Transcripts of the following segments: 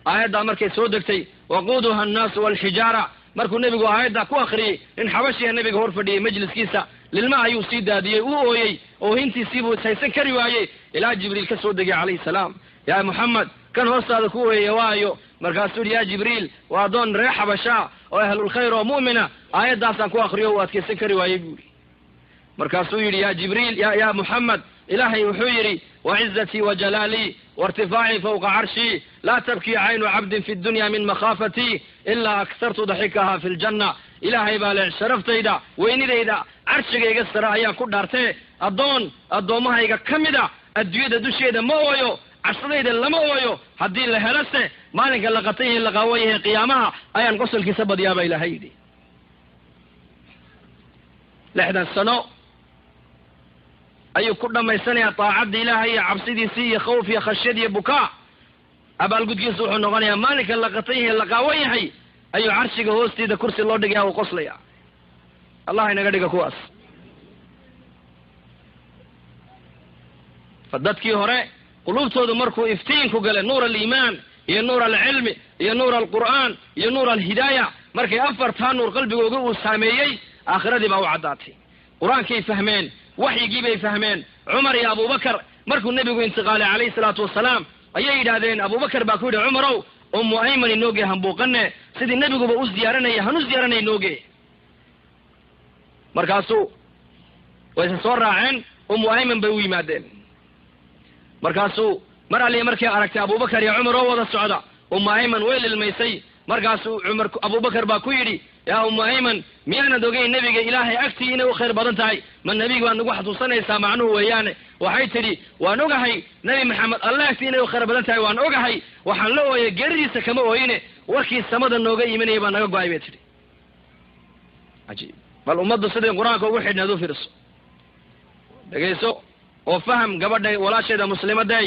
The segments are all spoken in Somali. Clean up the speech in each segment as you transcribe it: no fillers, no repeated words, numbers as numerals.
Aayaddaa markay soo degtay, waquuduha annaasu waalxijaara, markuu nebigu aayaddaa ku akhriyey, nin xabashiya nebiga hor fadhiyey majliskiisa, lilma ayuu sii daadiyey, uu ooyey, oohintiisiibuu ishaysan kari waayey, ilaa Jibriil ka soo degay calayhi salaam. Yaa Moxamed, kan hoostaada ku ooyaya waayo? Markaasuu yihi, yaa Jibriil, waa addoon reer Xabashaa oo ahlulkhayr oo mu'mina, aayaddaasaan ku akriyo, uu adkaysan kari waayey buu yidhi. Markaasuu yidhi, yaa Jibriil, ya Moxamed, Ilaahay wuxuu yidhi, wacizatii wajalaalii wairtifaacii fawqa carshii, laa tabkii caynu cabdin fi dunya min makhaafatii ilaa aktartu daxikaha fi ljanna. Ilaahay baa le, sharaftayda, weynidayda, carshigayga sare ayaan ku dhaartee, addoon addoommahayga ka mida adduunyada dusheeda ma ooyo, cabsadayda lama ooyo. Haddii la helose, maalinka la qatan yahay, la qaawan yahay, qiyaamaha, ayaan qosolkiisa badyaa, baa Ilaahay yidhi. 60 sano ayuu ku dhammaysanayaa taacadda Ilaahay iyo cabsidiisii iyo khawf iyo khashyad iyo bukaa. Abaalgudkiisu wuxuu noqonayaa, maalinka la qatan yahay, la qaawan yahay, ayuu carshiga hoostiida kursi loo dhigaya, uu qoslaya. Allah inaga dhiga kuwaas. Fa dadkii hore quluubtoodu markuu iftiinku galay, nuur aliimaan iyo nuur alcilmi iyo nuur alqur'aan iyo nuur alhidaaya, markay afartaa nuur qalbigooga uu saameeyey, aakhiradii baa u caddaatay, qur-aankay fahmeen, waxyigii bay fahmeen. Cumar iyo Abubakar markuu nebigu intiqaalay calayhi salaatu wasalaam, ayay yidhaahdeen, Abubakar baa ku yidhi, Cumarow, Ummu Ayman inooge, hambuuqane, sidii nebiguba u ziyaaranaya hanu ziyaaranaya, inooge. Markaasuu wayse soo raaceen, Ummu Ayman bay u yimaadeen. Markaasuu mar alliya markay aragtay Abubakar iyo Cumar oo wada socda, Ummu Ayman way lilmaysay. Markaasuu Cumar, Abubakar baa ku yidhi, yaa Ummu Ayman, miyaanad ogeyn nebiga Ilaahay agtii inay u khayr badan tahay? Ma nebiga baad nagu xasuusanaysaa macnuhu weeyaane? Waxay tidhi, waan ogahay Nebi Maxamed Alle agtii inay u khayr badan tahay, waan ogahay. Waxaan la ooyay geeridiisa kama ooyine, warkii samada nooga imanaya baa naga go-ay, bay tidhi. Cajiib! Bal ummaddu siday qur-aanka ugu xidhneed u fiirso, dhegayso oo faham, gabadhay walaasheeda muslimaday.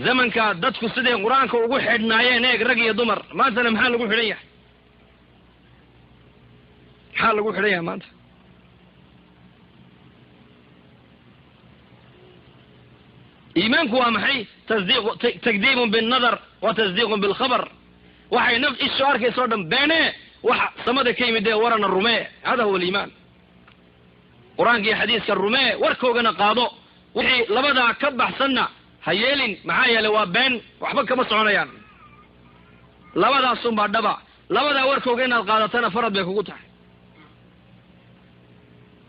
Zamanka dadku siday qur-aanka ugu xidhnaayeen eeg, rag iyo dumar. Maantana maxaa lagu xidhan yahay? Maxaa lagu xidhan yahay maanta? Iimaanku waa maxay? Tasdiiq, takdiibun binnadar wa tasdiiqun bilkhabar. Waxay naf ishu arkaysa o dhan beene, waxa samada ka yimid ee warana rumee. Hada huwa aliimaan. Qur-aanka iyo xadiiska rumee, warkoogana qaado. Wixii labadaa ka baxsanna ha yeelin, maxaa yeelay waa been, waxba kama soconayaan. Labadaasun baa dhaba. Labadaa warkooga inaad qaadatana farad bay kugu tahay.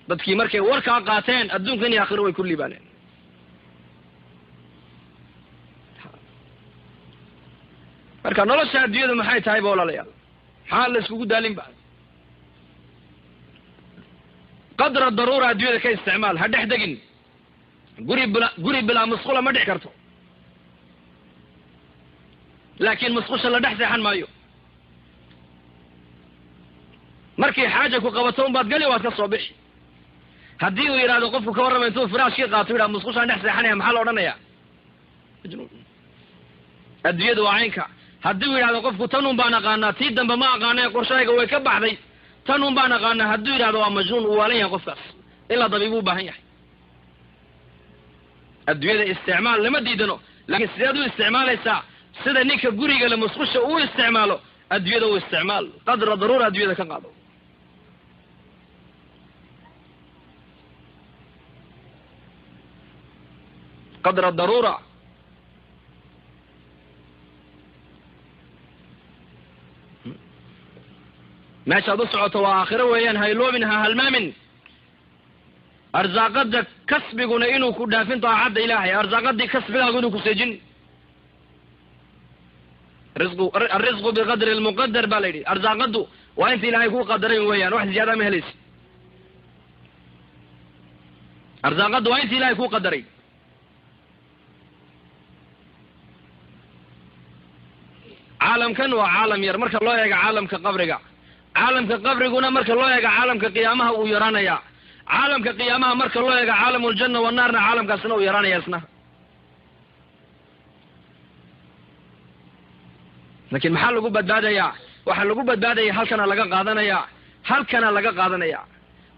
Dadkii markay warkaa qaateen, adduunkan iyo aakhiro way ku liibaaneen. Marka nolosha adduunyadu maxay tahay ba, walaalayaal? Maxaa la iskugu daalin ba? Qadra daruura adduunyada ka isticmaal, ha dhex degin. Guri bilaa musqula ma dhici karto, laakiin musqusha la dhex seexan maayo. Markay xaaja ku qabato un baad gali, waad ka soo bixi. Haddii uu yidhahdo qofku, ka warrama, intuu firaashkii qaato yidhahdo musqushaan dhex seexanaya, maxaa la odhanaya? Majnuun. Adduunyadu waa caynka. Haddii uu yidhahdo qofku, tan un baan aqaanaa, tii dambe ma aqaana, qorshahayga way ka baxday, tan un baan aqaanaa, hadduu yidhahdo, waa majnuun, uu waalan yahay qofkaas, in la dabiibuu u baahan yahay. Adduunyada isticmaal lama diidano, laakiin sideed u isticmaalaysaa? Sida ninka guriga le musqusha uu isticmaalo adduunyada u isticmaal. Qadra daruura adduunyada ka qaado. Qadra daruura. Meeshaad u socoto waa aakhiro weeyaan, ha iloobin, ha halmaamin. Arsaaqada kasbiguna inuu ku dhaafin daacadda Ilaahay, arsaaqadii kasbigaagu inuu ku seejin. Risqu, alrisqu biqadri lmuqadar baa la yidhi. Arsaaqadu waa inta Ilaahay kuu qadaray weeyaan, wax ziyaada ma helaysi. Arsaaqadu waa inta Ilahay kuu qadaray. Caalamkan waa caalam yar marka loo eego caalamka qabriga. Caalamka qabriguna marka loo eego caalamka qiyaamaha uu yaraanayaa. Caalamka qiyaamaha marka loo eego caalamu aljanna wanaarna, caalamkaasna uu yaraanaya isna. Laakiin maxaa lagu badbaadayaa? Waxaa lagu badbaadaya halkana laga qaadanaya, halkana laga qaadanaya.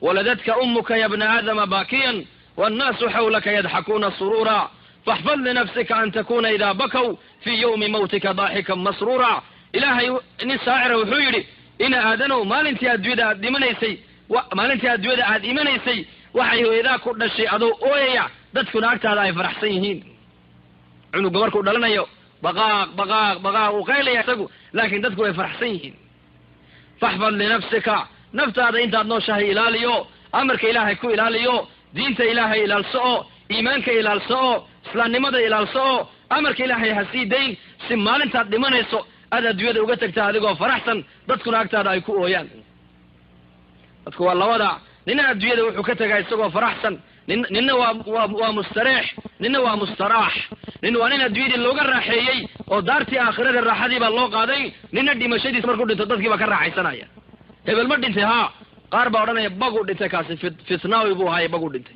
Waladatka ummuka ya bna aadama baakiyan wannaasu xawlaka yadxakuuna suruura. Faxfad linafsika an takuna idaa bakaw fii yowmi mawtika daaxikan masruura. Ilaahay nin saacira wuxuu yidhi, ina aadanow, maalintii adduunyada aad dhimanaysay, maalintii adduunyada aad imanaysay, waxay hooyadaa ku dhashay adoo ooyaya, dadkuna agtaada ay faraxsan yihiin. Cunuga markuu dhalanayo baqaaq baqaaq baqaaq uu qaylaya isagu, laakiin dadku way faraxsan yihiin. Faxfad linafsika, naftaada intaad nooshahay ilaaliyo, amarka ilaahay ku ilaaliyo, diinta ilaahay ilaalso oo iimaanka ilaalso oo islaamnimada ilaalso oo amarka ilaahay ha sii dayn, si maalintaad dhimanayso aad adduunyada uga tagtaa adigoo faraxsan, dadkuna agtaada ay ku ooyaan. Dadku waa labada, nina adduunyada wuxuu ka tegaa isagoo faraxsan, ninna waa mustareex, ninna waa mustaraax. Nin waa nin adduunyadii looga raaxeeyey oo daartii aakhirada raaxadii baa loo qaaday, ninna dhimashadiisa markuu dhinto dadkii baa ka raaxaysanaya. Hebel ma dhintay? Haa. Qaar baa odhanaya baguu dhintay, kaasi fitnaawi buu ahaaye, baguu dhintay.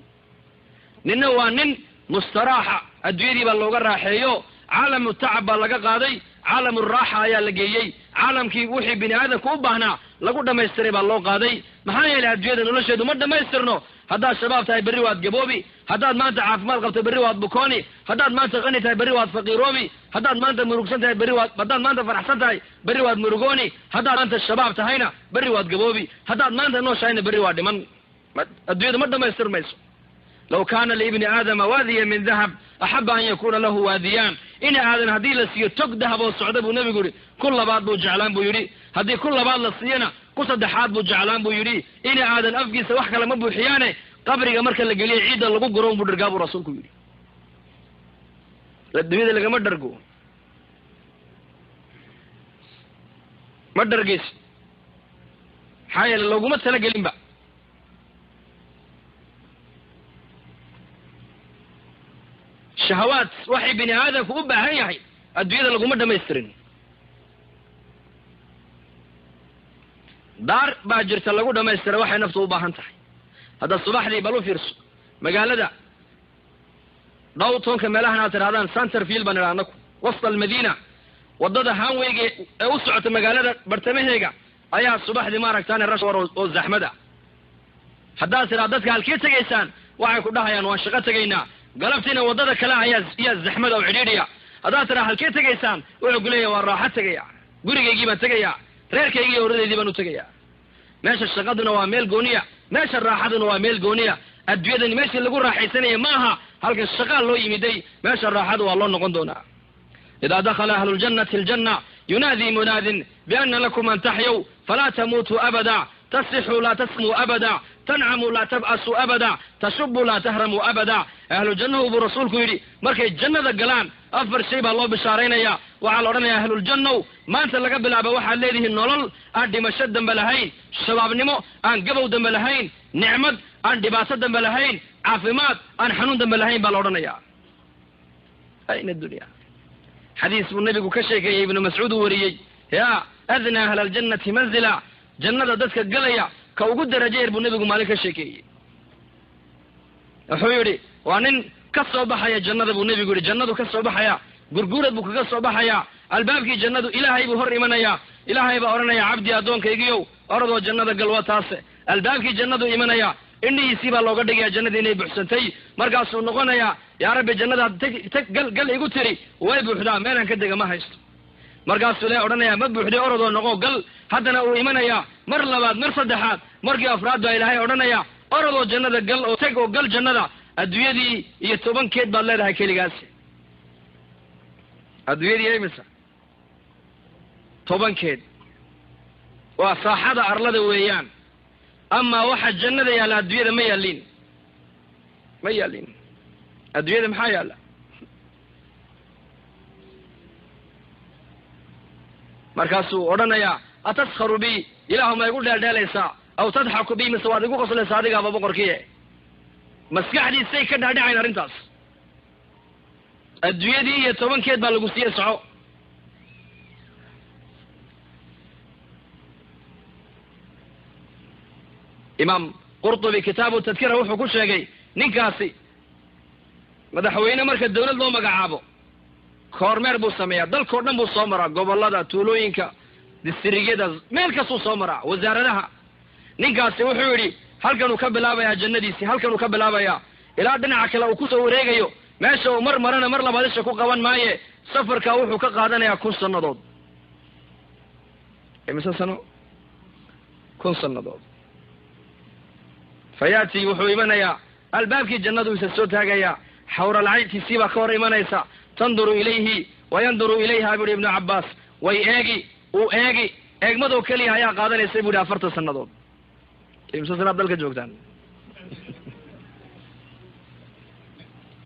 Ninna waa nin mustaraaxa, adduunyadii baa looga raaxeeyo, caalamu tacab baa laga qaaday, caalamu raaxa ayaa la geeyey, caalamkii wixii bini aadamku u baahnaa lagu dhamaystiray baa loo qaaday. Maxaa yeelay adduunyada nolosheedu ma dhamaystirno. Haddaad shabaab tahay berri waad gaboobi, haddaad maanta caafimaad qabto berri waad bukooni, haddaad maanta qani tahay berri waad faqiiroobi, haddaad maanta murugsan tahay berri waad, haddaad maanta faraxsan tahay berri waad murugooni, haddaad maanta shabaab tahayna berri waad gaboobi, haddaad maanta nooshahayna berri waad dhiman. Adduunyadu ma dhamaystirmayso. Law kaana liibni aadama waadiya min dahab axaba an yakuuna lahu waadiyaan. Ina aadan haddii la siiyo tog dahab oo socda buu nebigu yidhi, ku labaad buu jeclaan buu yidhi, haddii ku labaad la siiyana ku saddexaad buu jeclaan buu yidhi. Ina aadan afkiisa wax kale ma buuxiyaane, qabriga marka la geliyo ciidda lagu guro buu dhargaa buu rasuulku yidhi. Adduunyada lagama dhargo, ma dhargeyso, maxaa yeele looguma talagelinba. Shahawaad waxay bini aadamku u baahan yahay adduunyada laguma dhamaystirin. Daar baa jirta lagu dhamaystira waxay naftu u baahan tahay. Hadda subaxdii bal u fiirso magaalada dhowtonka meelahan aad tidhahdaan Centerfield baan idhaha anaku, wasta almadiina, waddada hanweyga ee u socota magaalada bartamaheega ayaa subaxdii maaragtaane rash war oo zaxmad ah. Haddaad tidhahdo dadka halkee tegaysaan, waxay ku dhahayaan waan shaqo tegaynaa. Galabtiina waddada kale ayaa iyaa zaxmada oo cidhiidhiya. Haddaad tidhahdo halkee tegaysaan, wuxuu ku leeyahay waan raaxo tegaya, gurigaygii baan tegayaa, reerkaygii oradeydii baan u tegayaa. Meesha shaqaduna waa meel gooniya, meesha raaxaduna waa meel gooniya. Adduunyadani meeshii lagu raaxaysanaya ma aha, halkan shaqaa loo yimiday, meesha raaxadu waa loo noqon doonaa. Idaa dakhala ahlu ljannati aljanna yunaadii munaadin biana lakum an taxyaw falaa tamuutuu abada, tasixuu laa tasmuu abada, tancamuu laa tab'asuu abada, tashubu laa tahramuu abada. Ahlu jannahu buu rasuulku yidhi markay jannada galaan 4 shay baa loo bishaaraynaya. Waxaa la odhanayaa ahluljannow, maanta laga bilaabo waxaad leedihiin nolol aan dhimasho dambe lahayn, shabaabnimo aan gabow dambe lahayn, nicmad aan dhibaato dambe lahayn, caafimaad aan xanuun dambe lahayn baa la odhanayaa. Ayna dunya xadiis buu nebigu ka sheekeeyey, Ibnu Mascuud uu wariyey, yaa adnaa ahla aljannati manzila, jannada dadka galaya ka ugu darajo yar buu nebigu maalin ka sheekeeyey. Wuxuu yidhi waa nin ka soo baxaya jannada buu nebigu yidhi, jannadu ka soo baxaya, gurguurad buu kaga soo baxayaa, albaabkii jannadu ilaahay buu hor imanayaa. Ilaahay baa odhanaya cabdi addoonkaygiiow, oradoo jannada gal, waa taase. Albaabkii jannadu imanaya, indhihiisii baa looga dhigaya jannadii inay buuxsantay. Markaasuu noqonayaa yaa rabbi, jannadaad teg teg gal gal igu tiri way buuxdaa, meelaan ka dega ma haysto. Markaasuu ilahay odhanayaa ma buuxday, orodoo noqo gal. Haddana uu imanayaa mar labaad, mar saddexaad, markii afraad baa ilaahay odhanaya orodoo jannada gal oo teg oo gal jannada, adduunyadii iyo 10keed baad leedahay keligaasi. Adduunyadii imisa 10keed waa saaxada arlada weeyaan. Amaa waxa jannada yaalla adduunyada ma yaallin, ma yaallin. Adduunyada maxaa yaalla? Markaasuu odhanayaa ataskharu bi, ilaahu ma igu dheeldheelaysaa, aw tadxaku bi, mise waad igu qoslaysaa adigaaba boqorkiie. Maskaxdiisay ka dhaadhacayn arrintaas. Adduunyadii iyo 10keed baa lagu siiye soco. Imaam Qurtubi kitaabu tadkira wuxuu ku sheegay ninkaasi madaxweyne marka dawlad loo magacaabo kormeer buu sameeyaa, dalkao dhan buu soo maraa, gobollada, tuulooyinka, distriyada, meel kastuu soo maraa, wasaaradaha. Ninkaasi wuxuu yidhi halkanuu ka bilaabayaa jannadiisii, halkanuu ka bilaabayaa ilaa dhinaca kale uu kusoo wareegayo. Meesha uu mar marana mar labaad isha ku qaban maaye. Safarkaa wuxuu ka qaadanayaa 1000 sannadood. Imise sano? 1000 sannadood. Fayaati wuxuu imanayaa albaabkii jannadu isa soo taagayaa. Xawralcayntiisii baa ka hor imanaysa. Tanduru ilayhi wayanduru ilayha, buu yihi Ibnu Cabbaas. Way eegi, uu eegi, eegmadoo keliya ayaa qaadanaysa, buu yihi, 40 sannadood. Imise sanaad dalka joogtaan?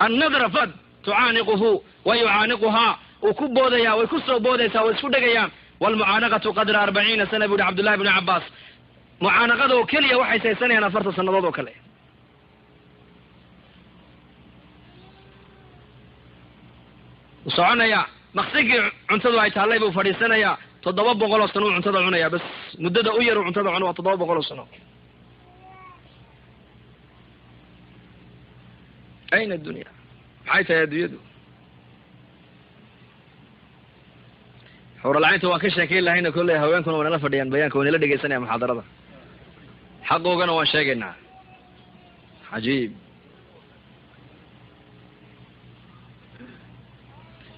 Annadra fad tucaaniquhu wa yucaaniquhaa, uu ku boodayaa, way ku soo boodaysaa, way isku dhegayaan. Waalmucaanaqatu qadra 40 sana, buu yihi Cabdullahi bnu Cabbaas. Mucaanaqada oo keliya waxay saysanayaan 40 sannadood oo kale. U soconaya, maqsigii cuntadu ay taallay buu fadhiisanayaa. 700 oo sano uu cuntada cunaya. Bas muddada u yar uu cuntada cuno waa 700 oo sano. Ayna dunya? Maxay tahay adduunyadu? Xawralcaynta waan ka sheekayn lahayna. Kolley haweenkuna way nala fadhiyaan, bayaanka way nala dhegaysanayaan, muxaadarada xaqoogana waan sheegaynaa. Cajiib,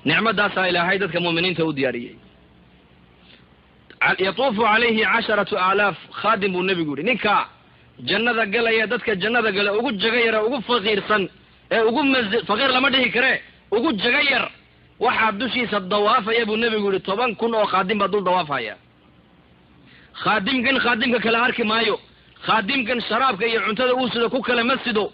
nicmadaasaa Ilaahay dadka mu'miniinta u diyaariyey. Yatuufu calayhi 10,000 khaadim, buu nebigu yihi. Ninka jannada galaya, dadka jannada gala ugu jaga yara, ugu faqiirsan ee ugu masi faqiir lama dhihi kare, ugu jaga yar, waxaa dushiisa dawaafaya, buu nebigu yihi, 10,000 oo khaadim baa dul dawaafaya. Khaadimkan khaadimka kale arki maayo, khaadimkan sharaabka iyo cuntada uu sido ku kale ma sido.